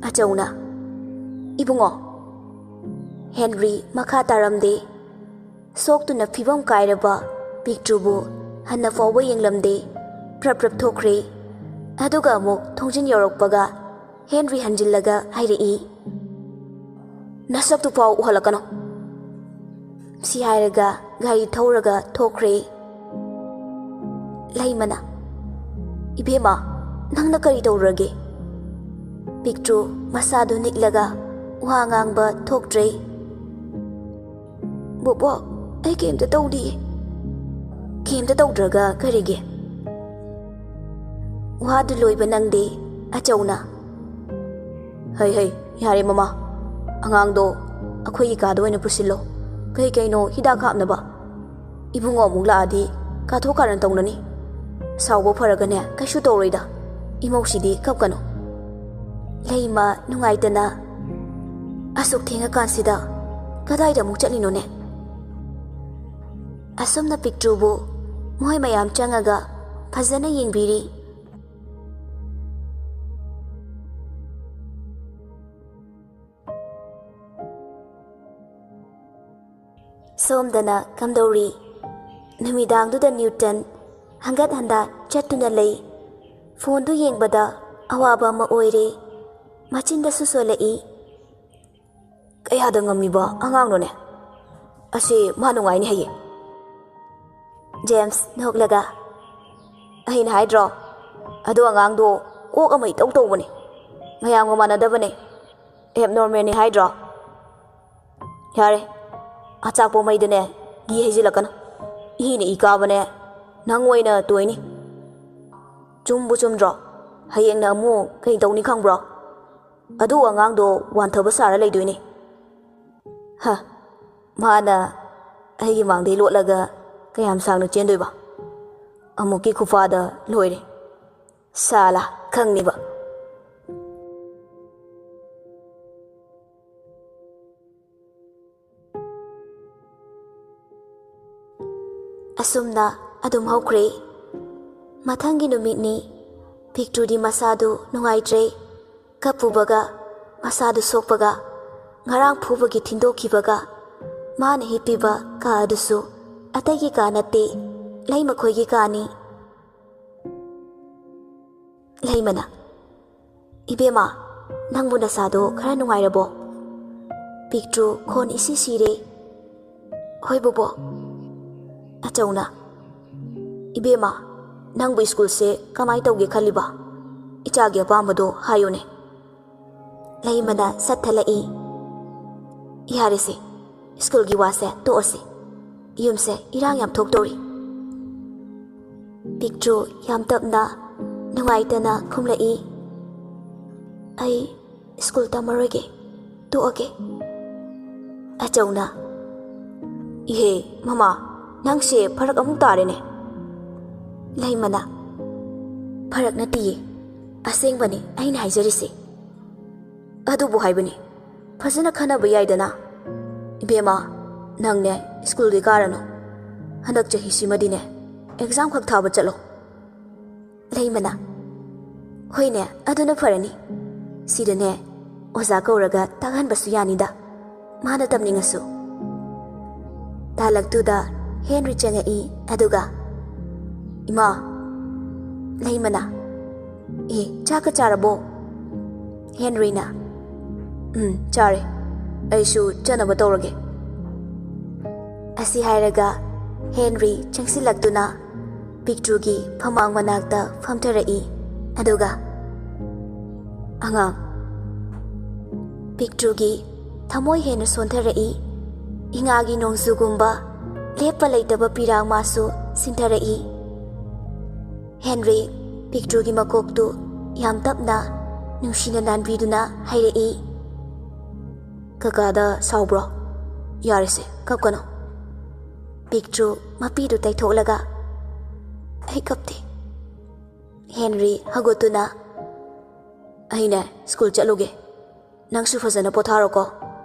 ꯑꯆꯧꯅ, "ꯏꯕꯨꯡꯉꯣ꯫" ꯍꯦꯟꯔꯤ ꯃꯈꯥ ꯇꯥꯔꯝꯗꯦ꯫ ꯁꯣꯛꯇꯨꯅ ꯐꯤꯕꯝ ꯀꯥꯏꯔꯕ ꯄꯤꯛꯇ꯭ꯔꯨꯕꯨ ꯍꯟꯅ ꯐꯥꯎꯕ ꯌꯦꯡꯂꯝꯗꯦ꯫ ꯄ꯭ꯔꯞ ꯄ꯭ꯔꯞ ꯊꯣꯛꯈ꯭ꯔꯦ꯫ ꯑꯗꯨꯒ ꯑꯃꯨꯛ ꯊꯣꯡꯖꯤꯟ ꯌꯧꯔꯛꯄꯒ ꯍꯦꯟꯔꯤ ꯍꯟꯖꯤꯜꯂꯒ ꯍꯥꯏꯔꯛꯏ, "ꯅꯁꯛꯇꯨ ꯐꯥꯎ ꯎꯍꯜꯂꯛꯀꯅꯨ꯫" ꯁꯤ ꯍꯥꯏꯔꯒ ꯒꯥꯔꯤ ꯊꯧꯔꯒ ꯊꯣꯛꯈ꯭ꯔꯦ꯫ ꯂꯩꯃꯅ, "ꯏꯕꯦꯝꯃ, ꯅꯪꯅ ꯀꯔꯤ ꯇꯧꯔꯨꯔꯒꯦ?" ꯄꯤꯛꯇ꯭ꯔꯨ ꯃꯁꯥꯗꯨ ꯅꯤꯛꯂꯒ ꯋꯥ ꯉꯥꯡꯕ ꯊꯣꯛꯇ꯭ꯔꯦ꯫ "ꯕꯣꯕꯣꯛ, ꯑꯩ ꯀꯩꯝꯇ ꯇꯧꯗꯤꯌꯦ꯫" "ꯀꯩꯝꯇ ꯇꯧꯗ꯭ꯔꯒ ꯀꯔꯤꯒꯤ?" ꯋꯥꯗꯨ ꯂꯣꯏꯕ ꯅꯪꯗꯦ꯫ ꯑꯆꯧꯅ, "ꯍꯩ ꯍꯩ, ꯌꯥꯔꯦ ꯃꯃꯥ, ꯑꯉꯥꯡꯗꯣ ꯑꯩꯈꯣꯏꯒꯤ ꯀꯥꯗ ꯑꯣꯏꯅ ꯄꯨꯁꯤꯜꯂꯣ꯫ ꯀꯩ ꯀꯩꯅꯣ ꯍꯤꯗꯥꯛ ꯍꯥꯞꯅꯕ꯫ ꯏꯕꯨꯡꯉꯣ ꯑꯃꯨꯛ ꯂꯥꯛꯑꯗꯤ ꯀꯥꯊꯣꯛ ꯀꯥꯔꯟ ꯇꯧꯅꯅꯤ꯫ ꯁꯥꯎꯕ ꯐꯔꯒꯅꯦ ꯀꯩꯁꯨ ꯇꯧꯔꯣꯏꯗ꯫ ꯏꯃꯧꯁꯤꯗꯤ ꯀꯞꯀꯅꯨ꯫" ꯂꯩꯃ ꯅꯨꯡꯉꯥꯏꯇꯅ, "ꯑꯁꯨꯛ ꯊꯦꯡꯉꯀꯥꯟꯁꯤꯗ ꯀꯗꯥꯏꯗ ꯑꯃꯨꯛ ꯆꯠꯂꯤꯅꯣꯅꯦ?" ꯑꯁꯨꯝꯅ ꯄꯤꯛꯇ꯭ꯔꯨꯕꯨ ꯃꯈꯣꯏ ꯃꯌꯥꯝ ꯆꯪꯉꯒ ꯐꯖꯅ ꯌꯦꯡꯕꯤꯔꯤ꯫ ꯁꯣꯝꯗꯅ ꯀꯝꯗꯧꯔꯤ? ꯅꯨꯃꯤꯗꯥꯡꯗꯨꯗ ꯅ꯭ꯌꯨꯇꯟ ꯍꯪꯒꯠ ꯍꯟꯗꯥ ꯆꯠꯇꯨꯅ ꯂꯩ꯫ ꯐꯣꯟꯗꯨ ꯌꯦꯡꯕꯗ ꯑꯋꯥꯕ ꯑꯃ ꯑꯣꯏꯔꯦ꯫ ꯃꯆꯤꯟꯗꯁꯨ ꯁꯣꯜꯂꯛꯏ꯫ "ꯀꯌꯥꯗ ꯉꯝꯃꯤꯕ ꯑꯉꯥꯡꯅꯣꯅꯦ? ꯑꯁꯤ ꯃꯥ ꯅꯨꯡꯉꯥꯏꯅꯤ ꯍꯥꯏꯌꯦ꯫" ꯖꯦꯝꯁ ꯅꯣꯛꯂꯒ, "ꯑꯩꯅ ꯍꯥꯏꯗ꯭ꯔꯣ? ꯑꯗꯨ ꯑꯉꯥꯡꯗꯣ ꯀꯣꯛ ꯑꯃ ꯏꯇꯧ ꯇꯧꯕꯅꯦ꯫ ꯃꯌꯥꯝꯒ ꯃꯥꯟꯅꯗꯕꯅꯦ꯫ ꯑꯦꯕꯅꯣꯔꯃꯦꯜꯅꯤ ꯍꯥꯏꯗ꯭ꯔꯣ? ꯌꯥꯔꯦ, ꯑꯆꯥꯛꯄ ꯃꯩꯗꯅꯦ ꯘꯤ ꯍꯩꯖꯤꯜꯂꯛꯀꯅꯨ꯫ ꯏꯅ ꯏ ꯀꯥꯕꯅꯦ, ꯅꯪ ꯑꯣꯏꯅ ꯇꯣꯏꯅꯤ꯫ ꯆꯨꯝꯕꯨ ꯆꯨꯝꯗ꯭ꯔꯣ? ꯍꯌꯦꯡꯅ ꯑꯃꯨꯛ ꯀꯩ ꯇꯧꯅꯤ ꯈꯪꯕ꯭ꯔꯣ? ꯑꯗꯨ ꯑꯉꯥꯡꯗꯣ ꯋꯥꯟꯊꯕ ꯁꯥꯔ ꯂꯩꯗꯣꯏꯅꯤ꯫ ꯍ, ꯃꯥꯅ ꯑꯩꯒꯤ ꯃꯥꯡꯗꯩ ꯂꯣꯠꯂꯒ ꯀꯌꯥꯝ ꯁꯥꯡꯅ ꯆꯦꯟꯗꯣꯏꯕ? ꯑꯃꯨꯛꯀꯤ ꯈꯨꯐꯥꯗ ꯂꯣꯏꯔꯦ꯫ ꯁꯥꯂꯥ, ꯈꯪꯅꯤꯕ꯫" ꯑꯁꯨꯝꯅ ꯑꯗꯨꯝ ꯍꯧꯈ꯭ꯔꯦ꯫ ꯃꯊꯪꯒꯤ ꯅꯨꯃꯤꯠꯅꯤ꯫ ꯄꯤꯛꯇ꯭ꯔꯨꯗꯤ ꯃꯁꯥꯗꯨ ꯅꯨꯡꯉꯥꯏꯇ꯭ꯔꯦ꯫ ꯀꯞꯄꯨꯕꯒ, ꯃꯁꯥꯗꯨ ꯁꯣꯛꯄꯒ, ꯉꯔꯥꯡ ꯐꯨꯕꯒꯤ ꯊꯤꯟꯗꯣꯛꯈꯤꯕꯒ, ꯃꯥꯅ ꯍꯤꯞꯄꯤꯕ ꯀꯥ ꯑꯗꯨꯁꯨ ꯑꯇꯩꯒꯤ ꯀꯥ ꯅꯠꯇꯦ, ꯂꯩꯃꯈꯣꯏꯒꯤ ꯀꯥꯅꯤ꯫ ꯂꯩꯃꯅ, "ꯏꯕꯦꯝꯃ, ꯅꯪꯕꯨ ꯅꯁꯥꯗꯣ ꯈꯔ ꯅꯨꯡꯉꯥꯏꯔꯕꯣ?" ꯄꯤꯛꯇ꯭ꯔꯨ ꯈꯣꯟ ꯏꯁꯤ ꯁꯤꯔꯦ꯫ "ꯍꯣꯏ ꯕꯣꯕꯣ꯫" ꯑꯆꯧꯅ, "ꯏꯕꯦꯝꯃ, ꯅꯪꯕꯨ ꯁ꯭ꯀꯨꯜꯁꯦ ꯀꯃꯥꯏ ꯇꯧꯒꯦ ꯈꯜꯂꯤꯕ? ꯏꯆꯥꯒꯤ ꯑꯄꯥꯝꯕꯗꯣ ꯍꯥꯏꯌꯨꯅꯦ꯫" ꯂꯩꯃꯅ ꯁꯠꯊꯠꯂꯛꯏ꯫ "ꯌꯥꯔꯦꯁꯦ, ꯁ꯭ꯀꯨꯜꯒꯤ ꯋꯥꯁꯦ ꯇꯣꯛꯑꯁꯦ꯫ ꯌꯨꯝꯁꯦ ꯏꯔꯥꯡ ꯌꯥꯝ ꯊꯣꯛꯇꯧꯔꯤ꯫" ꯄꯤꯛꯇ꯭ꯔꯨ ꯌꯥꯝ ꯇꯞꯅ, ꯅꯨꯡꯉꯥꯏꯇꯅ ꯈꯨꯝꯂꯛꯏ꯫ "ꯑꯩ ꯁ꯭ꯀꯨꯜ ꯇꯝꯃꯔꯣꯏꯒꯦ, ꯇꯣꯛꯑꯒꯦ꯫" ꯑꯆꯧꯅ, "ꯏꯍꯦ, ꯃꯃꯥ, ꯅꯪꯁꯦ ꯐꯔꯛ ꯑꯃꯨꯛ ꯇꯥꯔꯦꯅꯦ꯫" ꯂꯩꯃꯅ, "ꯐꯔꯛ ꯅꯠꯇꯤꯌꯦ, ꯑꯁꯦꯡꯕꯅꯤ ꯑꯩꯅ ꯍꯥꯏꯖꯔꯤꯁꯦ꯫ ꯑꯗꯨꯕꯨ ꯍꯥꯏꯕꯅꯤ, ꯐꯖꯅ ꯈꯟꯅꯕ ꯌꯥꯏꯗꯅ꯫ ꯏꯕꯦꯝꯃ, ꯅꯪꯅꯦ ꯁ꯭ꯀꯨꯜꯗꯤ ꯀꯥꯔꯅꯨ꯫ ꯍꯟꯗꯛ ꯆꯍꯤꯁꯤꯃꯗꯤꯅꯦ ꯑꯦꯛꯖꯥꯝ ꯈꯛ ꯊꯥꯕ ꯆꯠꯂꯣ꯫ ꯂꯩꯃꯅ, "ꯍꯣꯏꯅꯦ, ꯑꯗꯨꯅ ꯐꯔꯅꯤ꯫ ꯁꯤꯗꯅꯦ ꯑꯣꯖꯥ ꯀꯧꯔꯒ ꯇꯥꯛꯍꯟꯕꯁꯨ ꯌꯥꯅꯤꯗ, ꯃꯥꯅ ꯇꯝꯅꯤꯡꯉꯁꯨ"꯫ ꯇꯥꯂꯛꯇꯨꯗ ꯍꯦꯟꯔꯤ ꯆꯪꯉꯛꯏ, ꯑꯗꯨꯒ, "ꯏꯃꯥ"꯫ ꯂꯩꯃꯅ, "ꯑꯦ, ꯆꯥꯛꯀ ꯆꯥꯔꯕꯣ?" ꯍꯦꯟꯔꯤꯅ, "ꯎꯝ, ꯆꯥꯔꯦ꯫ ꯑꯩꯁꯨ ꯆꯠꯅꯕ ꯇꯧꯔꯒꯦ"꯫ ꯑꯁꯤ ꯍꯥꯏꯔꯒ ꯍꯦꯟꯔꯤ ꯆꯪꯁꯤꯜꯂꯛꯇꯨꯅ ꯄꯤꯛꯇ꯭ꯔꯨꯒꯤ ꯐꯃꯥꯡ ꯃꯅꯥꯛꯇ ꯐꯝꯊꯔꯛꯏ꯫ ꯑꯗꯨꯒ, "ꯑꯉꯥꯡ"꯫ ꯄꯤꯛꯇ꯭ꯔꯨꯒꯤ ꯊꯃꯣꯏ ꯍꯦꯟꯅ ꯁꯣꯟꯊꯔꯛꯏ꯫ ꯏꯉꯥꯒꯤ ꯅꯣꯡꯖꯨꯒꯨꯝꯕ ꯂꯦꯞꯄ ꯂꯩꯇꯕ ꯄꯤꯔꯥꯡ ꯃꯥꯁꯨ ꯁꯤꯟꯊꯔꯛꯏ꯫ ꯍꯦꯟꯔꯤ ꯄꯤꯛꯇ꯭ꯔꯨꯒꯤ ꯃꯀꯣꯛꯇꯨ ꯌꯥꯝ ꯇꯞꯅ, ꯅꯨꯡꯁꯤꯅ ꯅꯥꯟꯕꯤꯗꯨꯅ ꯍꯥꯏꯔꯛꯏ, "ꯀꯀꯥꯗ ꯁꯥꯎꯕ꯭ꯔꯣ? ꯌꯥꯔꯦꯁꯦ, ꯀꯞꯀꯅꯨ"꯫ ꯄꯤꯛꯇ꯭ꯔꯨ ꯃꯄꯤꯗꯨ ꯇꯩꯊꯣꯛꯂꯒ, "ꯑꯩ ꯀꯞꯇꯦ"꯫ ꯍꯦꯟꯔꯤ ꯍꯧꯒꯠꯇꯨꯅ, "ꯑꯩꯅꯦ ꯁ꯭ꯀꯨꯜ ꯆꯠꯂꯨꯒꯦ꯫ ꯅꯪꯁꯨ ꯐꯖꯅ ꯄꯣꯊꯥꯔꯣꯀꯣ꯫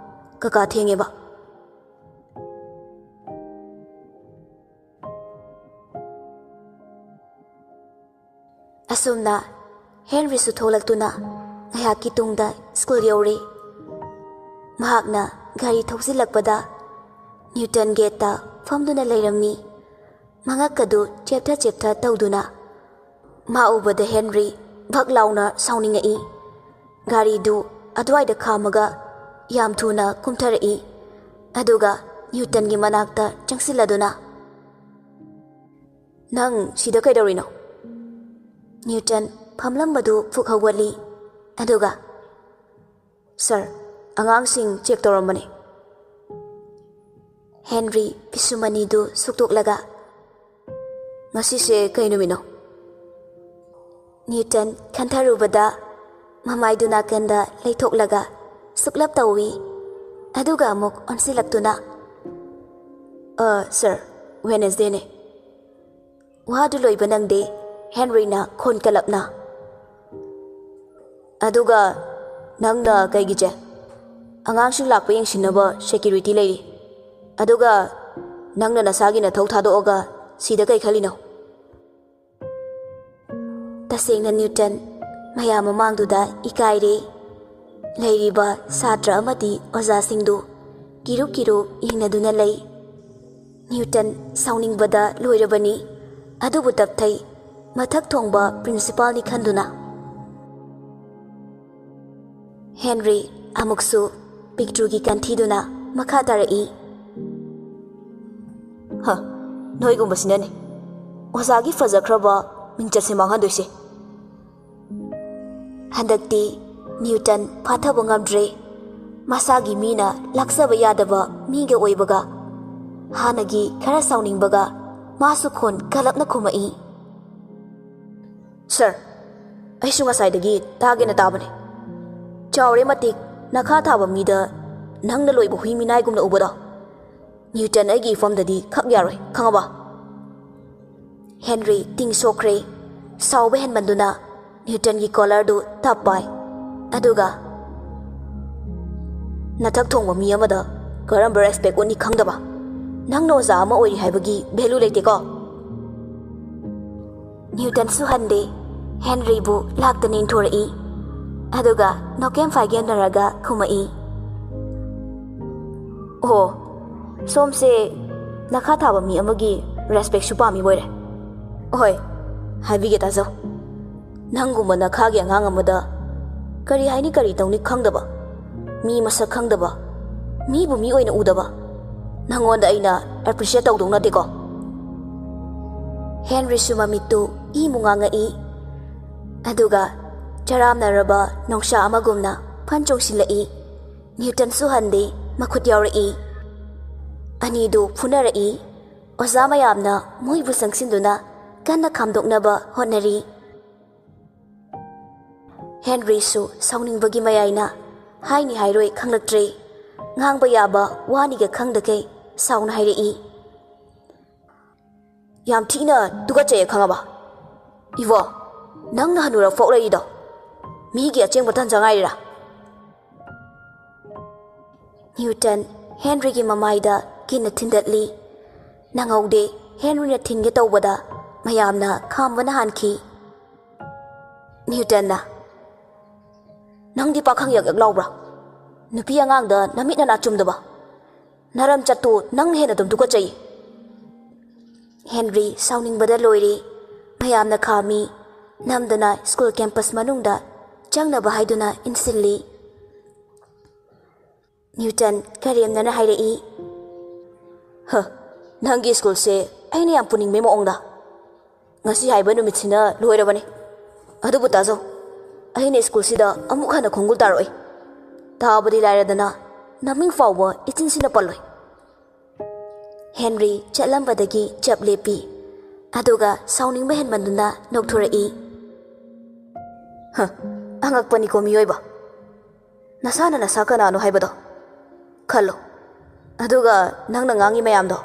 ꯀꯀꯥ ꯊꯦꯡꯉꯦꯕ"꯫ ꯑꯁꯨꯝꯅ ꯍꯦꯟꯔꯤꯁꯨ ꯊꯣꯛꯂꯛꯇꯨꯅ ꯉꯥꯏꯍꯥꯛꯀꯤ ꯇꯨꯡꯗ ꯁ꯭ꯀꯨꯜ ꯌꯧꯔꯦ꯫ ꯃꯍꯥꯛꯅ ꯒꯥꯔꯤ ꯊꯧꯖꯤꯜꯂꯛꯄꯗ ꯅ꯭ꯌꯨꯇꯟ ꯒꯦꯠꯇ ꯐꯝꯗꯨꯅ ꯂꯩꯔꯝꯃꯤ꯫ ꯃꯉꯛ ꯑꯗꯨ ꯆꯦꯞꯊ ꯆꯦꯞꯊ ꯇꯧꯗꯨꯅ꯫ ꯃꯥ ꯎꯕꯗ ꯍꯦꯟꯔꯤ ꯚꯛ ꯂꯥꯎꯅ ꯁꯥꯎꯅꯤꯡꯉꯛꯏ꯫ ꯒꯥꯔꯤꯗꯨ ꯑꯗꯨꯋꯥꯏꯗ ꯈꯥꯝꯃꯒ ꯌꯥꯝ ꯊꯨꯅ ꯀꯨꯝꯊꯔꯛꯏ꯫ ꯑꯗꯨꯒ ꯅ꯭ꯌꯨꯇꯟꯒꯤ ꯃꯅꯥꯛꯇ ꯆꯪꯁꯤꯜꯂꯗꯨꯅ, "ꯅꯪ ꯁꯤꯗ ꯀꯩꯗꯧꯔꯤꯅꯣ?" ꯅ꯭ꯌꯨꯇꯟ ꯐꯝꯂꯝꯕꯗꯨ ꯐꯨꯛ ꯍꯧꯒꯠꯂꯤ꯫ ꯑꯗꯨꯒ, "ꯁꯥꯔ, ꯑꯉꯥꯡꯁꯤꯡ ꯆꯦꯛ ꯇꯧꯔꯝꯕꯅꯤ"꯫ ꯍꯦꯟꯔꯤ ꯄꯤꯁꯨꯃꯅꯤꯗꯨ ꯁꯨꯛꯇꯣꯛꯂꯒ, "ꯉꯁꯤꯁꯦ ꯀꯩ ꯅꯨꯃꯤꯠꯅꯣ?" ꯅ꯭ꯌꯨꯇꯟ ꯈꯟꯊꯔꯨꯕꯗ ꯃꯃꯥꯏꯗꯨ ꯅꯥꯀꯟꯗ ꯂꯩꯊꯣꯛꯂꯒ ꯁꯨꯛꯂꯞ ꯇꯧꯏ꯫ ꯑꯗꯨꯒ ꯑꯃꯨꯛ ꯑꯣꯟꯁꯤꯜꯂꯛꯇꯨꯅ, "ꯑ, ꯁꯥꯔ, ꯋꯦꯅꯦꯁꯗꯦꯅꯦ"꯫ ꯋꯥꯗꯨ ꯂꯣꯏꯕ ꯅꯪꯗꯦ ꯍꯦꯟꯔꯤꯅ ꯈꯣꯟ ꯀꯜꯂꯞꯅ꯫ "ꯑꯗꯨꯒ ꯅꯪꯅ ꯀꯩꯒꯤ ꯆꯦ? ꯑꯉꯥꯡꯁꯤꯡ ꯂꯥꯛꯄ ꯌꯦꯡꯁꯤꯟꯅꯕ ꯁꯦꯀ꯭ꯌꯨꯔꯤꯇꯤ ꯂꯩꯔꯤ꯫ ꯑꯗꯨꯒ ꯅꯪꯅ ꯅꯁꯥꯒꯤ ꯅꯊꯧ ꯊꯥꯗꯣꯛꯑꯒ ꯁꯤꯗ ꯀꯩ ꯈꯜꯂꯤꯅꯣ? ꯇꯁꯦꯡꯅ ꯅ꯭ꯌꯨꯇꯟ, ꯃꯌꯥꯝ ꯃꯃꯥꯡꯗꯨꯗ ꯏꯀꯥꯏꯔꯦ꯫ ꯂꯩꯔꯤꯕ ꯁꯥꯇ꯭ꯔ ꯑꯃꯗꯤ ꯑꯣꯖꯥꯁꯤꯡꯗꯨ ꯀꯤꯔꯨꯞ ꯀꯤꯔꯨꯞ ꯌꯦꯡꯅꯗꯨꯅ ꯂꯩ꯫ ꯅ꯭ꯌꯨꯇꯟ ꯁꯥꯎꯅꯤꯡꯕꯗ ꯂꯣꯏꯔꯕꯅꯤ, ꯑꯗꯨꯕꯨ ꯇꯞꯊꯩ꯫ ꯃꯊꯛ ꯊꯣꯡꯕ ꯄ꯭ꯔꯤꯟꯁꯤꯄꯥꯜꯅꯤ ꯈꯟꯗꯨꯅ꯫ ꯍꯦꯟꯔꯤ ꯑꯃꯨꯛꯁꯨ ꯄꯤꯛꯇ꯭ꯔꯨꯒꯤ ꯀꯟꯊꯤꯗꯨꯅ ꯃꯈꯥ ꯇꯥꯔꯛꯏ꯫ ꯍ, ꯅꯣꯏꯒꯨꯝꯕꯁꯤꯅꯅꯦ ꯑꯣꯖꯥꯒꯤ ꯐꯖꯈ꯭ꯔꯕ ꯃꯤꯡꯆꯠꯁꯦ ꯃꯥꯡꯍꯟꯗꯣꯏꯁꯦ꯫ ꯍꯟꯗꯛꯇꯤ ꯅ꯭ꯌꯨꯇꯟ ꯐꯥꯊꯕ ꯉꯝꯗ꯭ꯔꯦ꯫ ꯃꯁꯥꯒꯤ ꯃꯤꯅ ꯂꯥꯛꯆꯕ ꯌꯥꯗꯕ ꯃꯤꯒ ꯑꯣꯏꯕꯒ, ꯍꯥꯟꯅꯒꯤ ꯈꯔ ꯁꯥꯎꯅꯤꯡꯕꯒ ꯃꯥꯁꯨ ꯈꯣꯟ ꯀꯜꯂꯞꯅ ꯈꯨꯝꯃꯛꯏ꯫ "ꯁꯔ, ꯑꯩꯁꯨ ꯉꯁꯥꯏꯗꯒꯤ ꯇꯥꯒꯦꯅ ꯇꯥꯕꯅꯦ꯫ ꯆꯥꯎꯔꯦ ꯃꯇꯤꯛ ꯅꯈꯥ ꯊꯥꯕ ꯃꯤꯗ ꯅꯪꯅ ꯂꯣꯏꯕ ꯍꯨꯏ ꯃꯤꯅꯥꯏꯒꯨꯝꯅ ꯎꯕꯗꯣ꯫ ꯅ꯭ꯌꯨꯇꯟ ꯑꯩꯒꯤ ꯏꯐꯝꯗꯗꯤ ꯈꯛ ꯌꯥꯔꯣꯏ, ꯈꯪꯉꯕ?" ꯍꯦꯟꯔꯤ ꯇꯤꯡ ꯁꯣꯛꯈ꯭ꯔꯦ꯫ ꯁꯥꯎꯕ ꯍꯦꯟꯃꯟꯗꯨꯅ ꯅ꯭ꯌꯨꯇꯟꯒꯤ ꯀꯣꯂꯔꯗꯨ ꯇꯞ ꯄꯥꯏ꯫ ꯑꯗꯨꯒ, "ꯅꯊꯛ ꯊꯣꯡꯕ ꯃꯤ ꯑꯃꯗ ꯀꯔꯝꯕ ꯔꯦꯁꯄꯦꯛ ꯎꯠꯅꯤ ꯈꯪꯗꯕ? ꯅꯪꯅ ꯑꯣꯖꯥ ꯑꯃ ꯑꯣꯏꯔꯤ ꯍꯥꯏꯕꯒꯤ ꯚꯦꯂꯨ ꯂꯩꯇꯦꯀꯣ?" ꯅ꯭ꯌꯨꯇꯟꯁꯨ ꯍꯟꯗꯦ꯫ ꯍꯦꯟꯔꯤꯕꯨ ꯂꯥꯛꯇꯅ ꯏꯟꯊꯣꯔꯛꯏ꯫ ꯑꯗꯨꯒ ꯅꯣꯀꯦꯝ ꯐꯥꯏꯒꯦꯝꯅꯔꯒ ꯈꯨꯝꯃꯛꯏ꯫ "ꯑꯣ, ꯁꯣꯝꯁꯦ ꯅꯈꯥ ꯊꯥꯕ ꯃꯤ ꯑꯃꯒꯤ ꯔꯦꯁꯄꯦꯛꯁꯨ ꯄꯥꯝꯃꯤ ꯑꯣꯏꯔꯦ꯫ ꯍꯣꯏ, ꯍꯥꯏꯕꯤꯒꯦ ꯇꯥꯖꯧ꯫ ꯅꯪꯒꯨꯝꯕ ꯅꯈꯥꯒꯤ ꯑꯉꯥꯡ ꯑꯃꯗ ꯀꯔꯤ ꯍꯥꯏꯅꯤ, ꯀꯔꯤ ꯇꯧꯅꯤ ꯈꯪꯗꯕ, ꯃꯤ ꯃꯁꯛ ꯈꯪꯗꯕ, ꯃꯤꯕꯨ ꯃꯤ ꯑꯣꯏꯅ ꯎꯗꯕ, ꯅꯪꯉꯣꯟꯗ ꯑꯩꯅ ꯑꯦꯄ꯭ꯔꯤꯁꯤꯌꯦꯠ ꯇꯧꯗꯧ ꯅꯠꯇꯦꯀꯣ?" ꯍꯦꯟꯔꯤꯁꯨ ꯃꯃꯤꯠꯇꯨ ꯏꯃꯨ ꯉꯥꯡꯉꯛꯏ꯫ ꯑꯗꯨꯒ ꯆꯔꯥꯝꯅꯔꯕ ꯅꯣꯡꯁꯥ ꯑꯃꯒꯨꯝꯅ ꯐꯟ ꯆꯣꯡꯁꯤꯜꯂꯛꯏ꯫ ꯅ꯭ꯌꯨꯇꯟꯁꯨ ꯍꯟꯗꯦ, ꯃꯈꯨꯠ ꯌꯥꯎꯔꯛꯏ꯫ ꯑꯅꯤꯗꯨ ꯐꯨꯅꯔꯛꯏ꯫ ꯑꯣꯖꯥ ꯃꯌꯥꯝꯅ ꯃꯣꯏꯕꯨ ꯆꯪꯁꯤꯟꯗꯨꯅ ꯀꯟꯅ ꯈꯥꯝꯗꯣꯛꯅꯕ ꯍꯣꯠꯅꯔꯤ꯫ ꯍꯦꯟꯔꯤꯁꯨ ꯁꯥꯎꯅꯤꯡꯕꯒꯤ ꯃꯌꯥꯏꯅ ꯍꯥꯏꯅꯤ ꯍꯥꯏꯔꯣꯏ ꯈꯪꯂꯛꯇ꯭ꯔꯦ꯫ ꯉꯥꯡꯕ ꯌꯥꯕ ꯋꯥꯅꯤꯒ ꯈꯪꯗꯈꯩ ꯁꯥꯎꯅ ꯍꯥꯏꯔꯛꯏ꯫ "ꯌꯥꯝ ꯊꯤꯅ ꯇꯨꯀꯠꯆꯩꯌꯦ, ꯈꯪꯉꯕ? ꯏꯕꯣ, ꯅꯪꯅ ꯍꯅꯨꯔꯛ ꯐꯥꯎꯔꯛꯏꯗꯣ ꯃꯤꯒꯤ ꯑꯆꯦꯡꯕ ꯇꯟꯖ ꯉꯥꯏꯔꯤꯔꯥ?" ꯅ꯭ꯌꯨꯇꯟ ꯍꯦꯟꯔꯤꯒꯤ ꯃꯃꯥꯏꯗ ꯀꯤꯟꯅ ꯊꯤꯟꯗꯠꯂꯤ꯫ ꯅꯪꯍꯧꯗꯦ꯫ ꯍꯦꯟꯔꯤꯅ ꯊꯤꯡꯒꯦ ꯇꯧꯕꯗ ꯃꯌꯥꯝꯅ ꯈꯥꯝꯕꯅ ꯍꯥꯟꯈꯤ꯫ ꯅ꯭ꯌꯨꯇꯟꯅ, "ꯅꯪꯗꯤ ꯄꯥꯈꯪ ꯌꯛ ꯌꯛ ꯂꯥꯎꯕ꯭ꯔꯥ? ꯅꯨꯄꯤ ꯑꯉꯥꯡꯗ ꯅꯃꯤꯠ ꯅꯅꯥ ꯆꯨꯝꯗꯕ꯫ ꯅꯔꯝ ꯆꯠꯇꯨ ꯅꯪꯅ ꯍꯦꯟꯅ ꯑꯗꯨꯝ ꯇꯨꯀꯠꯆꯩ꯫" ꯍꯦꯟꯔꯤ ꯁꯥꯎꯅꯤꯡꯕꯗ ꯂꯣꯏꯔꯦ꯫ ꯃꯌꯥꯝꯅ ꯈꯥꯝꯃꯤ꯫ ꯅꯝꯗꯅ ꯁ꯭ꯀꯨꯜ ꯀꯦꯝꯄꯁ ꯃꯅꯨꯡꯗ ꯆꯪꯅꯕ ꯍꯥꯏꯗꯨꯅ ꯏꯟꯁꯤꯜꯂꯤ꯫ ꯅ꯭ꯌꯨꯇꯟ ꯀꯔꯦꯝꯅꯅ ꯍꯥꯏꯔꯛꯏ, "ꯍ, ꯅꯪꯒꯤ ꯁ꯭ꯀꯨꯜꯁꯦ ꯑꯩꯅ ꯌꯥꯝ ꯄꯨꯅꯤꯡꯕꯩ ꯃꯑꯣꯡꯗ꯫ ꯉꯁꯤ ꯍꯥꯏꯕ ꯅꯨꯃꯤꯠꯁꯤꯅ ꯂꯣꯏꯔꯕꯅꯤ꯫ ꯑꯗꯨꯕꯨ ꯇꯥꯖꯧ, ꯑꯩꯅ ꯁ꯭ꯀꯨꯜꯁꯤꯗ ꯑꯃꯨꯛ ꯍꯟꯅ ꯈꯣꯡꯒꯨꯜ ꯇꯥꯔꯛꯑꯣꯏ꯫ ꯇꯥꯕꯗꯤ ꯂꯥꯏꯔꯗꯅ ꯅꯃꯤꯡ ꯐꯥꯎꯕ ꯏꯆꯤꯟꯁꯤꯅ ꯄꯜꯂꯣꯏ꯫" ꯍꯦꯟꯔꯤ ꯆꯠꯂꯝꯕꯗꯒꯤ ꯆꯞ ꯂꯦꯞꯄꯤ꯫ ꯑꯗꯨꯒ ꯁꯥꯎꯅꯤꯡꯕ ꯍꯦꯟꯃꯟꯗꯨꯅ ꯅꯣꯛꯊꯣꯔꯛꯏ꯫ "ꯍ, ꯑꯉꯛꯄꯅꯤꯀꯣ ꯃꯤꯑꯣꯏꯕ꯫ ꯅꯁꯥꯅ ꯅꯁꯥ ꯀꯅꯥꯅꯣ ꯍꯥꯏꯕꯗꯣ ꯈꯜꯂꯣ꯫ ꯑꯗꯨꯒ ꯅꯪꯅ ꯉꯥꯡꯉꯤ ꯃꯌꯥꯝꯗꯣ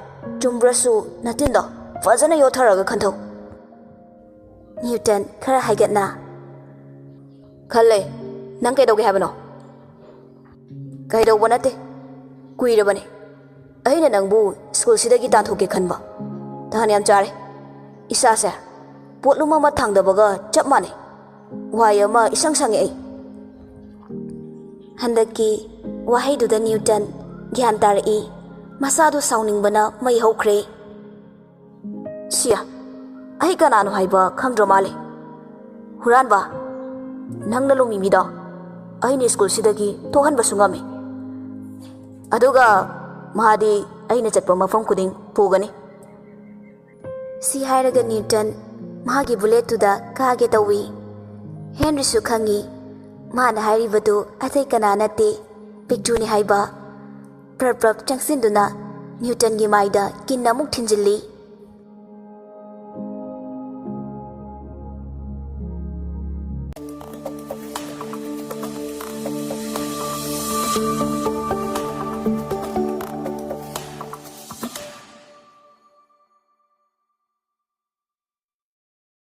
ꯆꯨꯝꯕ꯭ꯔꯁꯨ ꯅꯇꯤꯟꯗꯣ ꯐꯖꯅ ꯌꯣꯠꯊꯔꯒ ꯈꯟꯊꯧ꯫" ꯅ꯭ꯌꯨꯇꯟ ꯈꯔ ꯍꯥꯏꯒꯠꯅ, "ꯈꯜꯂꯦ꯫ ꯅꯪ ꯀꯩꯗꯧꯒꯦ ꯍꯥꯏꯕꯅꯣ?" "ꯀꯩꯗꯧꯕ ꯅꯠꯇꯦ꯫ ꯀꯨꯏꯔꯕꯅꯦ ꯑꯩꯅ ꯅꯪꯕꯨ ꯁ꯭ꯀꯨꯜꯁꯤꯗꯒꯤ ꯇꯥꯟꯊꯣꯛꯀꯦ ꯈꯟꯕ꯫ ꯇꯥꯟ ꯌꯥꯝ ꯆꯥꯔꯦ꯫ ꯏꯁꯥꯁꯦ ꯄꯣꯠꯂꯨꯝ ꯑꯃ ꯊꯥꯡꯗꯕꯒ ꯆꯞ ꯃꯥꯟꯅꯩ꯫ ꯋꯥꯍꯩ ꯑꯃ ꯏꯁꯪ ꯁꯪꯉꯦ ꯑꯩ꯫" ꯍꯟꯗꯛꯀꯤ ꯋꯥꯍꯩꯗꯨꯗ ꯅ꯭ꯌꯨꯇꯟ ꯒ꯭ꯌꯥꯟ ꯇꯥꯔꯛꯏ꯫ ꯃꯁꯥꯗꯨ ꯁꯥꯎꯅꯤꯡꯕꯅ ꯃꯩ ꯍꯧꯈ꯭ꯔꯦ꯫ "ꯁꯤꯌꯥ, ꯑꯩ ꯀꯅꯥꯅꯣ ꯍꯥꯏꯕ ꯈꯪꯗ꯭ꯔ ꯃꯥꯜꯂꯦ꯫ ꯍꯨꯔꯥꯟꯕ, ꯅꯪꯅ ꯂꯣꯃꯤꯃꯤꯗꯣ ꯑꯩꯅ ꯁ꯭ꯀꯨꯜꯁꯤꯗꯒꯤ ꯊꯣꯛꯍꯟꯕꯁꯨ ꯉꯝꯃꯤ꯫ ꯑꯗꯨꯒ ꯃꯥꯗꯤ ꯑꯩꯅ ꯆꯠꯄ ꯃꯐꯝ ꯈꯨꯗꯤꯡ ꯄꯨꯒꯅꯤ꯫" ꯁꯤ ꯍꯥꯏꯔꯒ ꯅ꯭ꯌꯨꯇꯟ ꯃꯥꯒꯤ ꯕꯨꯂꯦꯠꯇꯨꯗ ꯀꯥꯒꯦ ꯇꯧꯏ꯫ ꯍꯦꯟꯔꯤꯁꯨ ꯈꯪꯏ, ꯃꯥꯅ ꯍꯥꯏꯔꯤꯕꯗꯨ ꯑꯇꯩ ꯀꯅꯥ ꯅꯠꯇꯦ, ꯄꯤꯛꯇ꯭ꯔꯨꯅꯤ ꯍꯥꯏꯕ꯫ ꯄ꯭ꯔꯞ ꯄ꯭ꯔꯞ ꯆꯪꯁꯤꯟꯗꯨꯅ ꯅ꯭ꯌꯨꯇꯟꯒꯤ ꯃꯥꯏꯗ ꯀꯤꯟ ꯑꯃꯨꯛ ꯊꯤꯟꯖꯤꯜꯂꯤ꯫